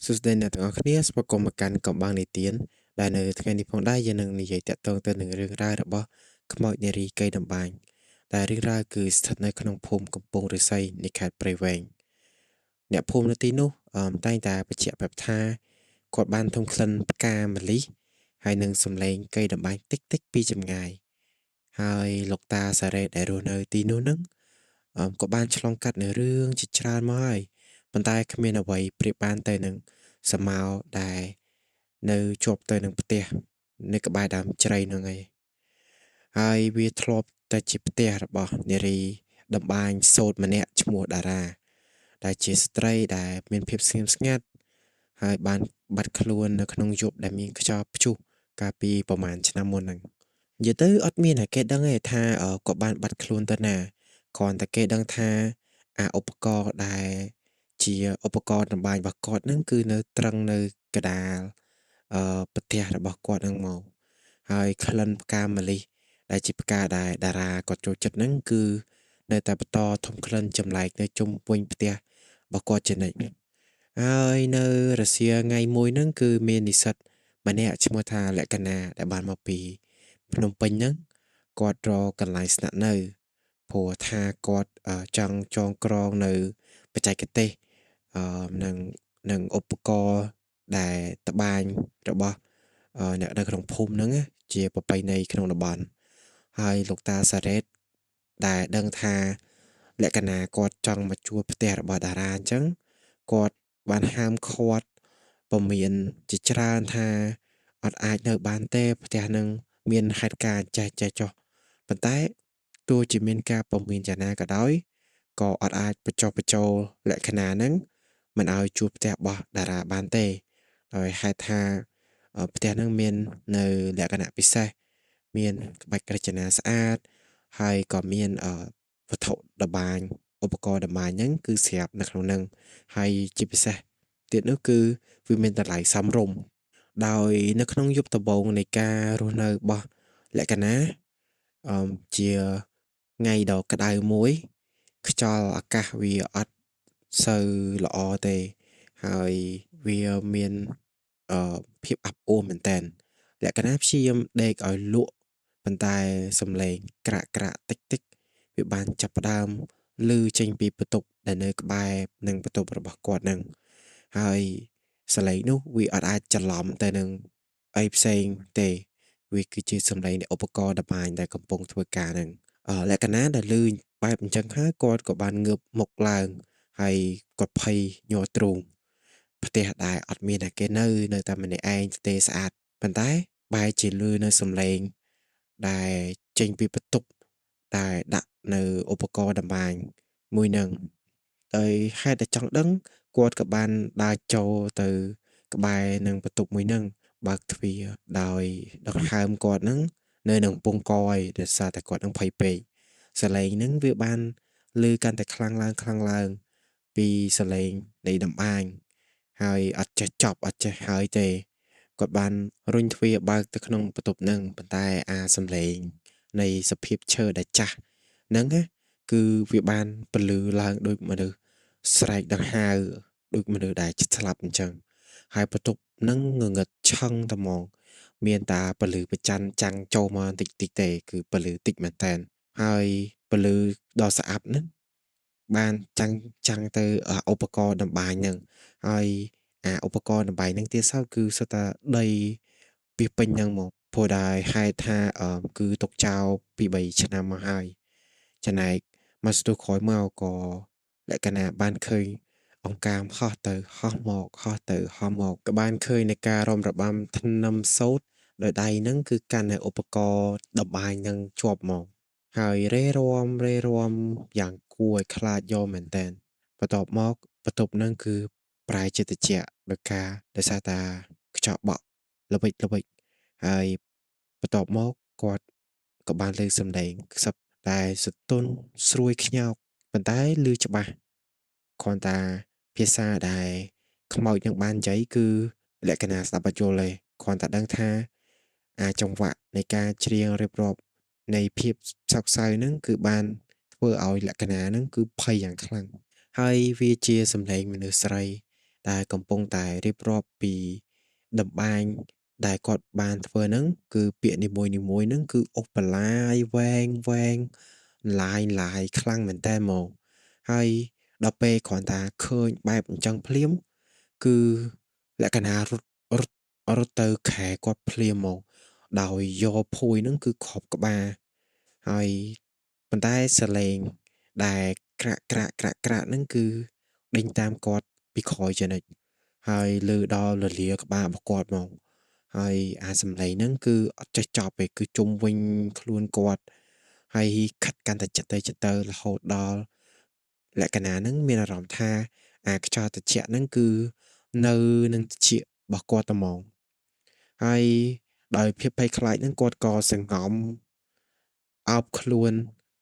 សួស្តីអ្នកទាំងអស់គ្នាស្វាគមន៍មកកាន់កំបាំងនិទានដែលនៅថ្ងៃនេះផងដែរយើងនឹងនិយាយតាក់ទងទៅនឹងរឿងរ៉ាវរបស់ខ្មោចនារីកីតម្បាញដែលរឿងរ៉ាវគឺស្ថិតនៅក្នុងភូមិកំពង់ឫស្សីនៃខេត្តព្រៃវែងអ្នកភូមិនៅទីនោះតែងតែបញ្ជាក់ប្រាប់ថាគាត់បានធំក្លិនផ្កាម្លិះហើយនឹងសំឡេងកីតម្បាញតិចៗពីចម្ងាយហើយលោកតាសារ៉េតដែលរស់នៅទីនោះនឹងក៏បានឆ្លងកាត់នៅរឿងជាច្រើនមកហើយប៉ុន្តែគ្មានអ្វីប្រៀបបានទៅនឹងស្រមោលដែលនៅជាប់ទៅនឹងផ្ទះនៅក្បែរដើមជ្រៃហ្នឹងឯងហើយវាធ្លាប់តែជាផ្ទះរបស់នារីតម្បាញសូត្រម្នាក់ឈ្មោះតារាដែលជាស្ត្រីដែលមានភាពស្ងៀមស្ងាត់ហើយបានបាត់ខ្លួននៅក្នុងយប់ដែលមានខ្យល់ព្យុះកាលពីប្រហែលឆ្នាំមុនហ្នឹងនិយាយទៅអត់មានអ្នកគេដឹងទេថាគាត់បានបាត់ខ្លួនទៅណាគ្រាន់តែគេដឹងថាអាឧបករណ៍ដែលជាឧបករណ៍តម្បាញរបស់គាត់ហ្នឹងគឺនៅត្រឹងនៅកណ្ដាលផ្ទះរបស់គាត់ហ្នឹងមកហើយក្លិនផ្កាម្លិះដែលជាផ្កាដែលតារាគាត់ចូលចិត្តហ្នឹងគឺនៅតែបន្តធំក្លិនចម្លែកនៅជុំវិញផ្ទះរបស់គាត់ជានិច្ចហើយនៅរសៀលថ្ងៃមួយហ្នឹងគឺមាននិស្សិតម្នាក់ឈ្មោះថាលក្ខណាដែលបានមកពីភ្នំពេញហ្នឹងគាត់រកកន្លែងស្នាក់នៅព្រោះថាគាត់ចង់ចងក្រងនៅបច្ចេកទេសនឹងឧបករណ៍ដែលត្បាញរបស់អ្នកនៅក្នុងភូមិហ្នឹងជាប្រពៃណីក្នុងតំបន់ហើយលោកតាសារ៉េតដែលដឹងថាលក្ខណាគាត់ចង់មកជួលផ្ទះរបស់តារាអញ្ចឹងគាត់បានហាមឃាត់ពមៀនជាច្រើនថាអត់អាចនៅបានទេផ្ទះនឹងមានហេតុការណ៍ចេះចេះចុះប៉ុន្តែទោះជាមានការពមៀនយ៉ាងណាក៏ដោយក៏អត់អាចបញ្ចុះបញ្ចូលលក្ខណៈហ្នឹងមិនឲ្យជួលផ្ទះរបស់តារាបានទេដោយហេតុថាផ្ទះហ្នឹងមាននៅលក្ខណៈពិសេសមានក្បាច់រចនាស្អាតហើយក៏មានវត្ថុតម្បាញឧបករណ៍តម្បាញហ្នឹងគឺស្រាប់នៅក្នុងហ្នឹងហើយជាពិសេសទៀតនោះគឺវាមានតម្លៃសមរម្យដោយនៅក្នុងយប់ដំបូងនៃការរស់នៅរបស់លក្ខណាជាថ្ងៃដ៏ក្តៅមួយខ្យល់អាកាសវាអត់សូវល្អទេហើយវាមានភាពអាប់អួរមែនតើលក្ខណៈព្យាយាមដេកឲ្យលក់ប៉ុន្តែសំឡេងក្រាក់ក្រាក់តិចតិចវាបានចាប់ផ្ដើមឮចេញពីបន្ទប់ដែលនៅក្បែរនឹងបន្ទប់របស់គាត់នឹងហើយសំឡេងនោះវាអត់អាចច្រឡំទៅនឹងអីផ្សេងទេវាគឺជាសំឡេងនៃឧបករណ៍តម្បាញដែលកំពុងធ្វើការនឹងលក្ខណៈដែលឮបែបអញ្ចឹងហើយគាត់ក៏បានងើបមុខឡើងហើយគាត់ភ័យញ័រទ្រូងផ្ទះដែលអត់មានតែគេនៅតែម្នាក់ឯងទេស្អាតប៉ុន្តែបែរជាឮនៅសំឡេងដែលចេញពីបន្ទប់ដែលដាក់នៅឧបករណ៍តម្បាញមួយនឹងដោយហេតុតែចង់ដឹងគាត់ក៏បានដើរចូលទៅក្បែរនឹងបន្ទប់មួយនឹងបើកទ្វារដោយដង្ហើមគាត់នឹងនៅនឹងពងកឯដោយសារតែគាត់នឹងភ័យពេកសលេងនឹងវាបានឮកាន់តែខ្លាំងឡើងខ្លាំងឡើងពីសលេងនៃតម្បាញហើយអត់ចេះចប់អត់ចេះហើយទេគាត់បានរុញទ្វារបើកទៅក្នុងបន្ទប់នឹងប៉ុន្តែអាសំឡេងនៃសភាពឈើដែលចាស់ហ្នឹងណាគឺវាបានពលឺឡើងដូចមនុស្សស្រែកដង្ហើដូចមនុស្សដែលជិតស្លាប់អញ្ចឹងហើយបន្ទប់ហ្នឹងងងឹតឆឹងតែហ្មងមានតាពលឺប្រច័នចាំងចូលមកតិចតិចទេគឺពលឺតិចមែនតើហើយពលឺដ៏ស្អាប់ហ្នឹងបានចាំងចាំងទៅឧបករណ៍តម្បាញហ្នឹងហើយអាឧបករណ៍តម្បាញហ្នឹងទៀតសោតគឺសុទ្ធតែដីពីពេញហ្នឹងមកព្រោះដែលហេតុថាគឺទុកចោលពី3ឆ្នាំមកហើយចំណែកមកស្ទុះក្រោយមកក៏លក្ខណៈបានឃើញអង្កាមហោះទៅហោះមកហោះទៅហោះមកក៏បានឃើញនៃការរំរបាំធ្នឹមសូត្រដោយដៃហ្នឹងគឺកាន់នៅឧបករណ៍តម្បាញហ្នឹងជាប់មកហើយរេរាំរេរាំយ៉ាងគួរឲ្យខ្លាចយកមែនតើបន្ទាប់មកបន្ទប់ហ្នឹងគឺប្រែជាត្រជាក់ដោយការដោយសារតាខ្យល់បក់ល្វិចល្វិចហើយបន្ទាប់មកគាត់ក៏បានលើសំឡេងខ្សឹបតែសទន់ស្រួយខ្ញោកប៉ុន្តែឮច្បាស់គ្រាន់តែភាសាដែលខ្មោចនឹងបាននិយាយគឺលក្ខណៈស្ដាប់អត់យល់ទេគ្រាន់តែដឹងថាអាចង្វាក់នៃការច្រៀងរៀបរាប់នៃភាពសោកសៅហ្នឹងគឺបានធ្វើឲ្យលក្ខណៈហ្នឹងគឺភ័យយ៉ាងខ្លាំងហើយវាជាសំឡេងមនុស្សស្រី ដែលកំពុងតែរៀបរាប់ពីតម្បាញដែលគាត់បានធ្វើហ្នឹងគឺពាក្យនីមួយៗហ្នឹងគឺអូសបន្លាយវែងវែងឡាយឡាយខ្លាំងមែនតើហ្មងហើយដល់ពេលគ្រាន់តែឃើញបែបអញ្ចឹងភ្លាមគឺលក្ខណៈរត់រត់រត់ទៅខែគាត់ភ្លាមហ្មងដោយយកភួយហ្នឹងគឺគ្របក្បាលហើយប៉ុន្តែសលេងដែលក្រាក់ក្រាក់ក្រាក់ក្រាក់ហ្នឹងគឺដេញតាមគាត់ពីក្រោយជានិច្ចហើយលើដល់លលាក្បាលរបស់គាត់ហ្មងហើយអាសំឡេងហ្នឹងគឺអត់ចេះចប់ទេគឺជុំវិញខ្លួនគាត់ហើយខិតកាន់តែចិត្តទៅចិត្តទៅរហូតដល់លក្ខណៈហ្នឹងមានអារម្មណ៍ថាអាខ្យល់ត្រជាក់ហ្នឹងគឺនៅនឹងត្រចៀករបស់គាត់តែហ្មងហើយដោយភាពភ័យខ្លាចហ្នឹងគាត់ក៏សង្ងំអោបខ្លួន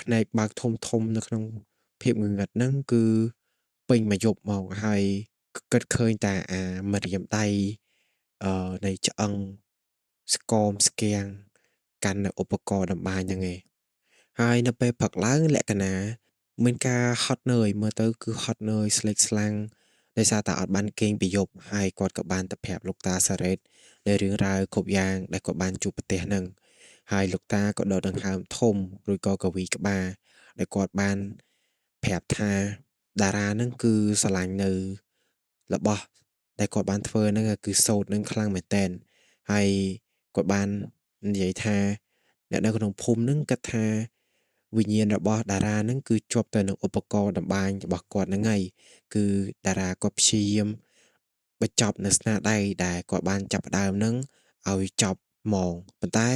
ភ្នែកបើកធំធំនៅក្នុងភាពងងឹតហ្នឹងគឺពេញមួយយប់ហ្មងហើយគិតឃើញតែអាម្រាមដៃនៃឆ្អឹងស្គមស្គាំងកាន់នៅឧបករណ៍តម្បាញហ្នឹងឯងហើយនៅពេលព្រឹកឡើងលក្ខណៈមានការហត់នឿយមើលទៅគឺហត់នឿយស្លេកស្លាំងដោយសារតែអត់បានគេងពីយប់ហើយគាត់ក៏បានទៅប្រាប់លោកតាសារ៉េតនៅរឿងរ៉ាវគ្រប់យ៉ាងដែលគាត់បានជួបប្រទះហ្នឹងហើយលោកតាក៏ដកដង្ហើមធំរួចក៏កវីក្បាលដែលគាត់បានប្រាប់ថាតារាហ្នឹងគឺស្រឡាញ់នៅរបស់ដែលគាត់បានធ្វើហ្នឹងគឺសូត្រហ្នឹងខ្លាំងមែនទែនហើយគាត់បាននិយាយថាអ្នកនៅក្នុងភូមិហ្នឹងគិតថាវិញ្ញាណរបស់តារាហ្នឹងគឺជាប់ទៅនឹងឧបករណ៍តម្បាញរបស់គាត់ហ្នឹងហើយគឺតារាគាត់ព្យាយាមបញ្ចប់នៅស្នាដៃដែលគាត់បានចាប់ផ្ដើមហ្នឹងឲ្យចប់ហ្មងប៉ុន្តែ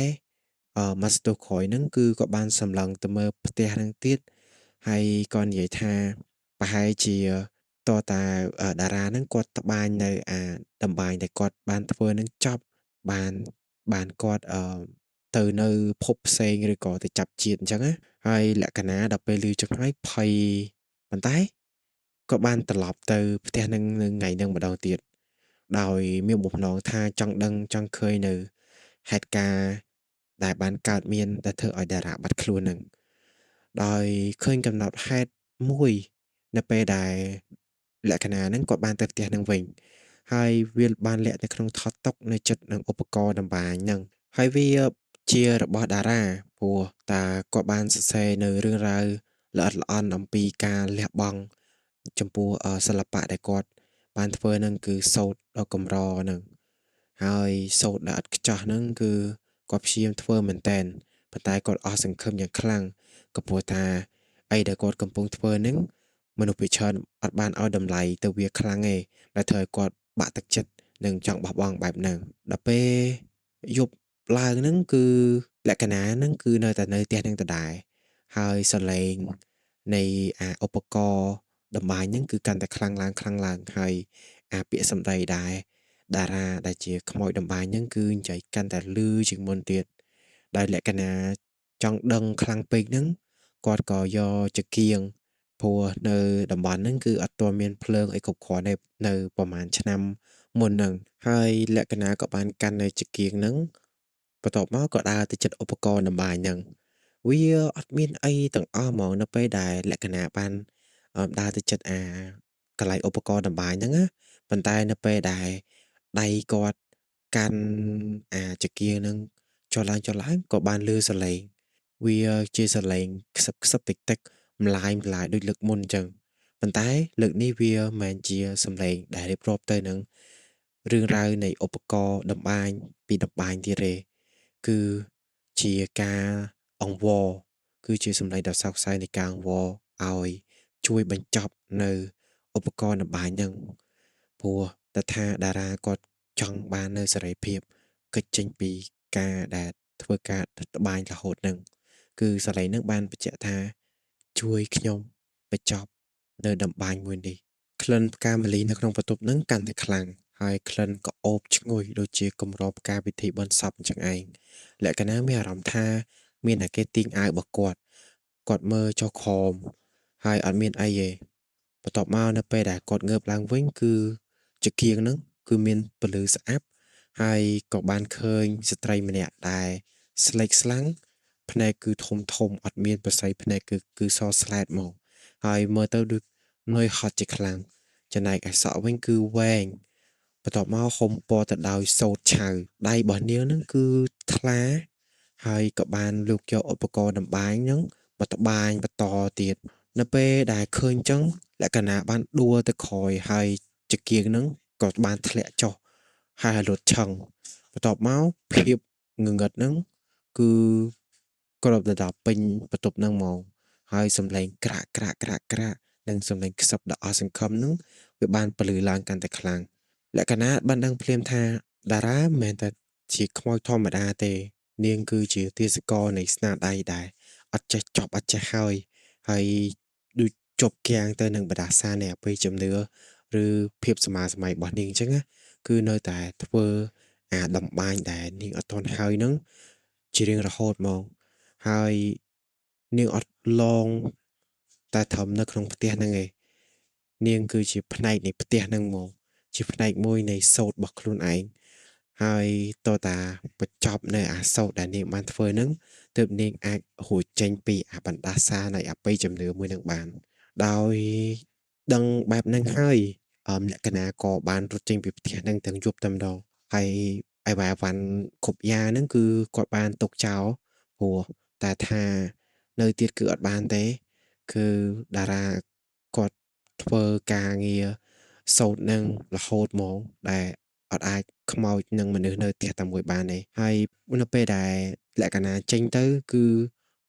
មួយសន្ទុះក្រោយហ្នឹងគឺគាត់បានសម្លឹងទៅមើលផ្ទះហ្នឹងទៀតហើយគាត់និយាយថាប្រហែលជាតើតាតារាហ្នឹងគាត់ត្បាញនៅអាតម្បាញដែលគាត់បានធ្វើហ្នឹងចប់បានគាត់ទៅនៅភពផ្សេងឬក៏ទៅចាប់ជាតិអញ្ចឹងណាហើយលក្ខណៈដល់ពេលឮចឹងហើយភ័យប៉ុន្តែក៏បានត្រឡប់ទៅផ្ទះនឹងនៅថ្ងៃហ្នឹងម្ដងទៀតដោយមានបំណងថាចង់ដឹងចង់ឃើញនៅហេតុការណ៍ដែលបានកើតមានដែលធ្វើឲ្យតារាបាត់ខ្លួនហ្នឹងដោយឃើញកំណត់ហេតុមួយនៅពេលដែលលក្ខណៈហ្នឹងគាត់បានទៅផ្ទះហ្នឹងវិញហើយវាបានលាក់នៅក្នុងថតតុនៅចិត្តនឹងឧបករណ៍តម្បាញហ្នឹងហើយវាជារបស់តារាព្រោះតាគាត់បានសរសេរនៅរឿងរ៉ាវល្អិតល្អន់អំពីការលះបង់ចំពោះសិល្បៈដែលគាត់បានធ្វើហ្នឹងគឺសូត្រដ៏កម្រហ្នឹងហើយសូត្រដែលឥតខ្ចោះហ្នឹងគឺគាត់ព្យាយាមធ្វើមែនទែនប៉ុន្តែគាត់អស់សង្ឃឹមយ៉ាងខ្លាំងក៏ព្រោះថាអីដែលគាត់កំពុងធ្វើហ្នឹងមនុស្សភាគច្រើនអត់បានឲ្យតម្លៃទៅវាខ្លាំងទេដែលធ្វើឲ្យគាត់បាក់ទឹកចិត្តនិងចង់បោះបង់បែបហ្នឹងដល់ពេលយប់ឡើងហ្នឹងគឺលក្ខណៈហ្នឹងគឺនៅតែនៅផ្ទះហ្នឹងដដែលហើយសលេងនៃអាឧបករណ៍តម្បាញហ្នឹងគឺកាន់តែខ្លាំងឡើងខ្លាំងឡើងហើយអាពាក្យសម្ដីដែរតារាដែលជាខ្មោចតម្បាញហ្នឹងគឺនិយាយកាន់តែលឺជាងមុនទៀតដោយលក្ខណៈចង់ដឹងខ្លាំងពេកហ្នឹងគាត់ក៏យកចង្គៀងព្រោះនៅតំបន់ហ្នឹងគឺអត់ទាន់មានភ្លើងអីគ្រប់គ្រាន់ទេនៅប្រហែលឆ្នាំមុនហ្នឹងហើយលក្ខណៈក៏បានកាន់នៅចង្គៀងហ្នឹងបន្ទាប់មកក៏ដើរទៅជិតឧបករណ៍តម្បាញហ្នឹងវាអត់មានអីទាំងអស់ហ្មងនៅពេលដែលលក្ខណៈបានដើរទៅជិតអាកន្លែងឧបករណ៍តម្បាញហ្នឹងណាប៉ុន្តែនៅពេលដែលដៃគាត់កាន់អាចង្គៀងហ្នឹងចុះឡើងចុះឡើងក៏បានឮសលេងវាជាសលេងខ្សឹបខ្សឹបតិចតិចម្លាយម្លាយដូចលើកមុនអញ្ចឹងប៉ុន្តែលើកនេះវាមិនមែនជាសំឡេងដែលរៀបរាប់ទៅនឹងរឿងរ៉ាវនៃឧបករណ៍តម្បាញពីតម្បាញទៀតទេគឺជាការអង្វរគឺជាសំឡេងដ៏សោកសៅនៃការអង្វរឲ្យជួយបញ្ចប់នៅឧបករណ៍តម្បាញហ្នឹងព្រោះតែថាតារាគាត់ចង់បាននៅសេរីភាពគេចចេញពីការដែលធ្វើការត្បាញរហូតហ្នឹងគឺសលេងហ្នឹងបានបញ្ជាក់ថាជួយខ្ញុំបញ្ចប់នៅតម្បាញមួយនេះក្លិនផ្កាម្លិះនៅក្នុងបន្ទប់ហ្នឹងកាន់តែខ្លាំងហើយក្លិនក៏អូបឈ្ងុយដូចជាកម្របផ្កាពិធីបុណ្យសពអញ្ចឹងឯងលក្ខណៈមានអារម្មណ៍ថាមានតែគេទាញអាវរបស់គាត់គាត់មើលចុះក្រោមហើយអត់មានអីទេបន្ទាប់មកនៅពេលដែលគាត់ងើបឡើងវិញគឺចង្គៀងហ្នឹងគឺមានពន្លឺស្អាប់ហើយក៏បានឃើញស្ត្រីម្នាក់ដែលស្លេកស្លាំងភ្នែកគឺធំធំអត់មានប្រស័យភ្នែកគឺសស្លែតមកហើយមើលទៅដូចនឿយហត់ជាខ្លាំង ចំណែកឯសក់វិញគឺវែងបន្ទាប់មកហុំពណ៌ទៅដោយសូត្រឆៅដៃរបស់នាងហ្នឹងគឺថ្លាហើយក៏បានលោកយកឧបករណ៍តម្បាញហ្នឹងមកត្បាញបន្តទៀតនៅពេលដែលឃើញចឹងលក្ខណៈបានដួលទៅក្រោយហើយចង្គៀងហ្នឹងក៏បានធ្លាក់ចុះហើយរត់ឆឹងបន្ទាប់មកភាពងងឹតហ្នឹងគឺគ្របដណ្ដប់ពេញបន្ទប់ហ្នឹងហ្មងហើយសំឡេងក្រាក់ក្រាក់ក្រាក់ក្រាក់និងសំឡេងខ្សឹបដ៏អស់សង្ឃឹមហ្នឹងវាបានពលឺឡើងកាន់តែខ្លាំងលក្ខណៈបានដឹងភ្លាមថាតារាមិនមែនតែជាខ្មោចធម្មតាទេនាងគឺជាទាសករនៃស្នាដៃដែលអត់ចេះចប់អត់ចេះហើយហើយដូចជប់គាំងទៅនឹងបដាសានៃអបិយជំនឿឬភាពសមាសម័យរបស់នាងអញ្ចឹងណាគឺនៅតែធ្វើអាតម្បាញដែលនាងអត់ទាន់ហើយហ្នឹងជារៀងរហូតហ្មងហើយនាងអត់ឡងតែត្រឹមនៅក្នុងផ្ទះហ្នឹងឯងនាងគឺជាផ្នែកនៃផ្ទះហ្នឹងហ្មងជាផ្នែកមួយនៃសូត្ររបស់ខ្លួនឯងហើយតើតាបញ្ចប់នៅអាសូត្រដែលនាងបានធ្វើហ្នឹងទើបនាងអាចរួចចេញពីអាបណ្ដាសានៃអបិយជំនឿមួយហ្នឹងបានដោយដឹងបែបហ្នឹងហើយលក្ខណៈក៏បានរត់ចេញពីផ្ទះហ្នឹងទាំងយប់តែម្ដងហើយអីវ៉ាវ៉ាន់គ្រប់យ៉ាងហ្នឹងគឺគាត់បានទុកចោលព្រោះតែថានៅទៀតគឺអត់បានទេគឺតារាគាត់ធ្វើការងារសូត្រនឹងរហូតហ្មងដែលអត់អាចខ្មោចនឹងមនុស្សនៅផ្ទះតែមួយបានទេហើយនៅពេលដែលលក្ខណៈចេញទៅគឺ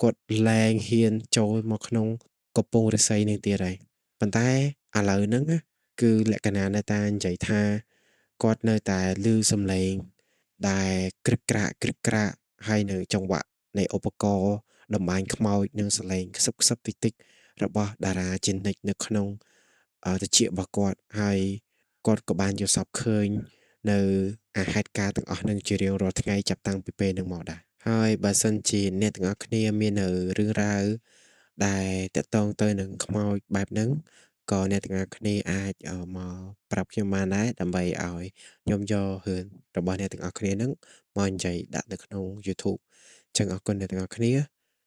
គាត់លែងហ៊ានចូលមកក្នុងកំពង់ឫស្សីនឹងទៀតហើយប៉ុន្តែឥឡូវហ្នឹងគឺលក្ខណៈនៅតែនិយាយថាគាត់នៅតែឮសំឡេងដែលក្រឹកក្រាក់ក្រឹកក្រាក់ហើយនៅចង្វាក់នៃឧបករណ៍តម្បាញខ្មោចនិងសំឡេងខ្សឹបខ្សឹបតិចតិចរបស់តារាជានិច្ចនៅក្នុងត្រចៀករបស់គាត់ហើយគាត់ក៏បានយល់សប្តិឃើញនៅអាហេតុការណ៍ទាំងអស់នឹងជារៀងរាល់ថ្ងៃចាប់តាំងពីពេលហ្នឹងមកដែរហើយបើសិនជាអ្នកទាំងអស់គ្នាមាននៅរឿងរ៉ាវដែលតាក់ទងទៅនឹងខ្មោចបែបហ្នឹងក៏អ្នកទាំងអស់គ្នាអាចមកប្រាប់ខ្ញុំបានដែរដើម្បីឲ្យខ្ញុំយករឿងរបស់អ្នកទាំងអស់គ្នាហ្នឹងមកនិយាយដាក់នៅក្នុង YouTube អញ្ចឹងអរគុណអ្នកទាំងអស់គ្នា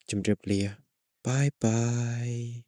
ជម្រាបលា Bye bye.